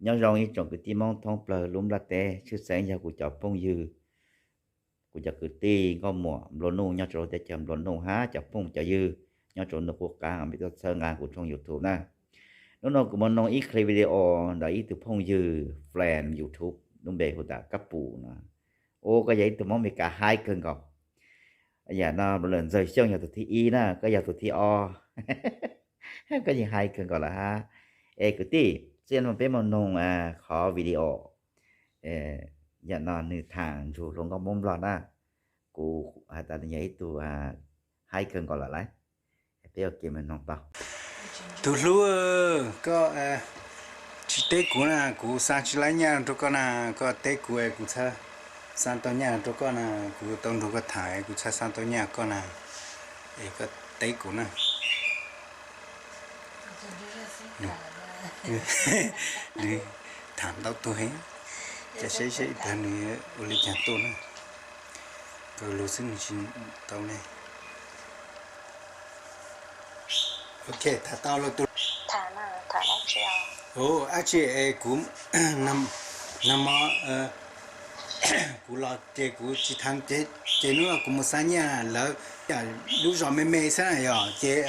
Nyob zoo ib tsoom kwv tij Hmoob thoob plaws lub nplaj teb, tshwj xeeb yog kuv cov phooj ywg, kuv cov kwv tij nkauj muam nplua nuj nyob rau teb chaws nplua nuj hab cov phooj cov ywg nyob rau ntuj qub qab peb tuaj txhawb nqa kuv tshooj YouTube na. Hnub no kuv muaj noog ib clip video ntawm ib tug phooj ywg friend YouTube lub npe hu tas Kab Pum no. Ua koj yog ib tug Hmoob Amelikas haib kawg nkaus. Yam no lawm Ntxawg Xyooj yog tus thib ib na, koj yog tus thib ob. Koj yeej haib kawg nkaus lawm hab. Es kwv tij, txij no peb mus noog qhov video, yam no nws tham nrug hluas nkauj Hmoob Nplog na. Kuv has tas nws yog ib tug haib kawg nkaus lawm lauj. Peb ua ke mus noog tau. Tus hlub, koj tsis teb kuv na, kuv xa tsis laib nyaj rau koj na, koj teb kuv es kuv txhaj xa tau nyaj rau koj na, kuv tau nrug koj tham es kuv txhaj xa tau nyaj koj na, es koj teb kuv na. Nws tham ntau tug heev, cas saib saib ib plag nws ua li cas tuaj na. Kawg lug xwb nws tsis tau ne. Ok, tham tau los tus. Ua dab tsi es kuv, nag hmo kuv los ces kuv tsis tham, ces hnub no kuv mus xa nyiaj lawv, lub zos me me xwb na yog ces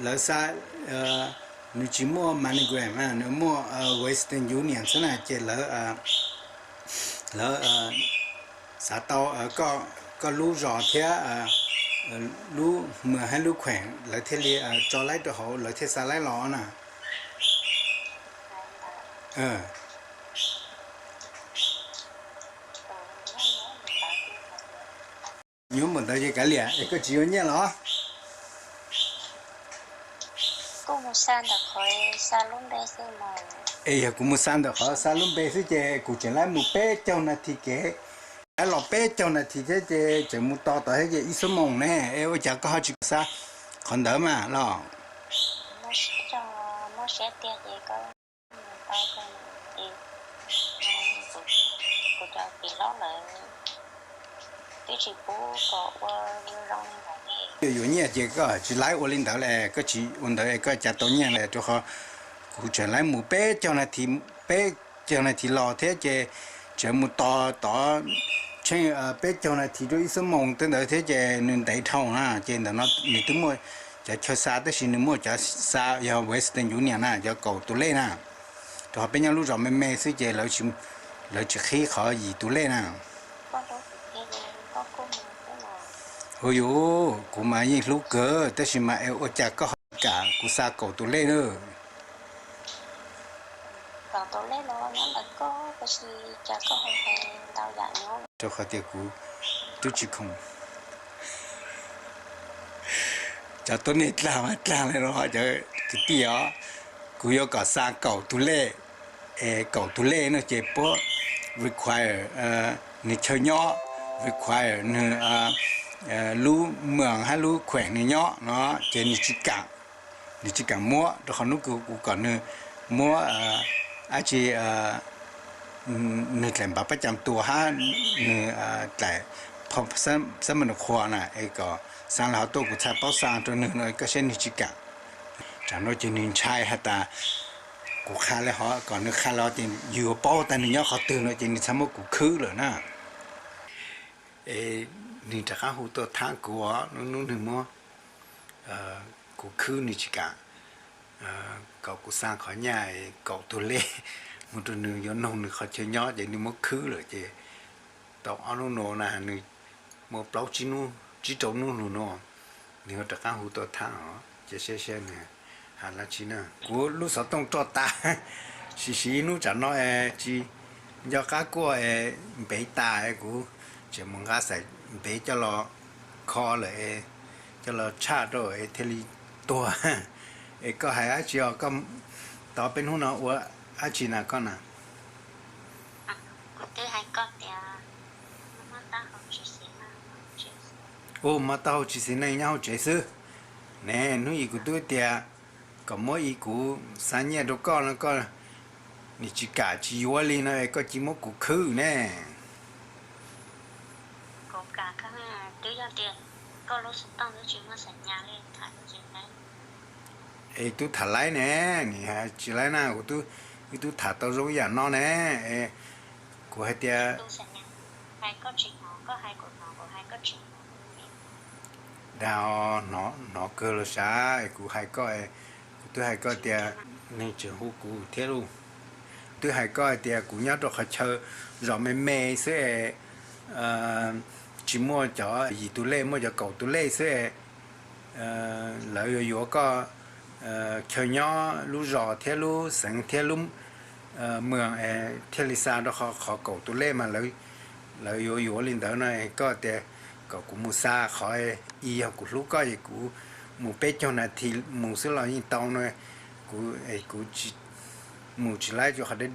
lawv xa, nws tsis muaj MoneyGram, nws muaj Western Union xwb na ces lawv, lawv xav tau koj lub zos thiab lub mws hab lub khueem lawv thiaj li tso laib rau hauv lawv thiaj xa laib los na. Nyob npaum ntawd ces kav liam es koj tsis yuav nyiaj los? Es yog kuv mus xa ntawm qhov xa lub npe xwb ces kuv tseem laib mus peb caug nas this kev, laib los peb caug nas this thiab ces tseem mus tos tod thiab ces ib xuab moos ne, es ua cas koj ho tsis xa qhov ntawd mas los? Yuav yuav nyiaj ces koj tsis laib ua li ntawd le, koj tsis ua ntawd es koj cas tau nyiaj le, rau qhov kuv tseem laib mus peb caug nas this, peb caug nas this los thiab ces tseem mus tos tod tsheej peb caug nas this rau ib xuab moos tej ntawd thiab ces nws ntev dhau na, ces ntawm no nws twb muaj cov chaw xa tab sis nws muaj cov xa yog Western Union na, cov kaum tus lej na, rau qhov peb nyob lub zos me me xwb ces lawv tsis qhib qhov yim tus lej na. Hu yuv, kuv mas yeej hlub kawg tab sis mas es ua cas koj ho kam kuv xa kaum tus lej na? Rau qhov tias kuv twb tsis khoom. Cov tuab neeg dlaag mas dlaag le no cov kwv tij os, kuv yuav kom xa kaum tus lej, es kaum tus lej no ces puab require nws chaw nyob, require nws lub moos hab lub khueem nws nyob no ces nws tsis kam, nws tsis kam muab rau qhov hnub kuv kom nws muab dab tsi, nws dlaim npav pab cam tuas hab nws dlaim phau xab mas nus qhua na es kom xa los ho tuaj kuv txhaj paub xa rau nws no koj saib nws tsis kam. Tsam no ces nws ntshai has tas kuv qha le ho kom nws qha los ces yus yuav paub tas nws nyob qhov twg no ces nws txhaj muab kuv khwb lawm na. Es nws rov qab hu tuaj thab kuv os, lub hnub nws muab kuv khwb nws tsis kam kom kuv xa qhov nyaj kaum tus lej mus rau nws yuav noog nws qhov chaw nyob ces nws muab khwb lawm ces tau ob hnub no na nws muaj plaub tsib rau hnub lug no nws ho rov qab hu tuaj thab os ces saib saib nws has dab tsi na. Kuv lub xov tooj roj tas, sim sim ib hnub tsam no es tsis nco qab kuaj es npev tas es kuv tseem mus nqa xaim npev coj los kho lawm es coj los tshaj rau es thiaj li tuag. Es koj hais dab tsi os, koj tau peb hnub no ua dab tsi na koj na? Ua mob taub hau tsis xis neej nyob hauv tsev xwb. Ne hnub ib kuv tub tias kom muab ib kuv xa nyiaj rau koj no koj nim tsis kam tsis yuav li no es koj cia muab kuv khwb ne. Es tub tham laib ne, nim tsis laib na kuv tub wb twb tham tau zoo yam no ne. Kuv hais tias, dag, hnov kawg los sav, kuv hais koj, kuv twb hais koj tias, neeg tseem hu kuv thiab lauj, twb hais koj hais tias kuv nyob rau qhov chaw zos me me xwb es tsis muaj cov yim tus lej, muaj cov kaum tus lej xwb es lawv yuav yuav koj chaw nyob, lub zos thiab lub xeev thiab lub mws es thiaj li xa rau qhov kaum tus lej mas lawv yuav yuav li ntawd no. Koj tias kom kuv mus xa qhov i, yog kuv hlub koj es kuv mus peb caug nas this mus xwb los yeej tau no. Kuv, kuv mus tsis laib rau qhov deb deb.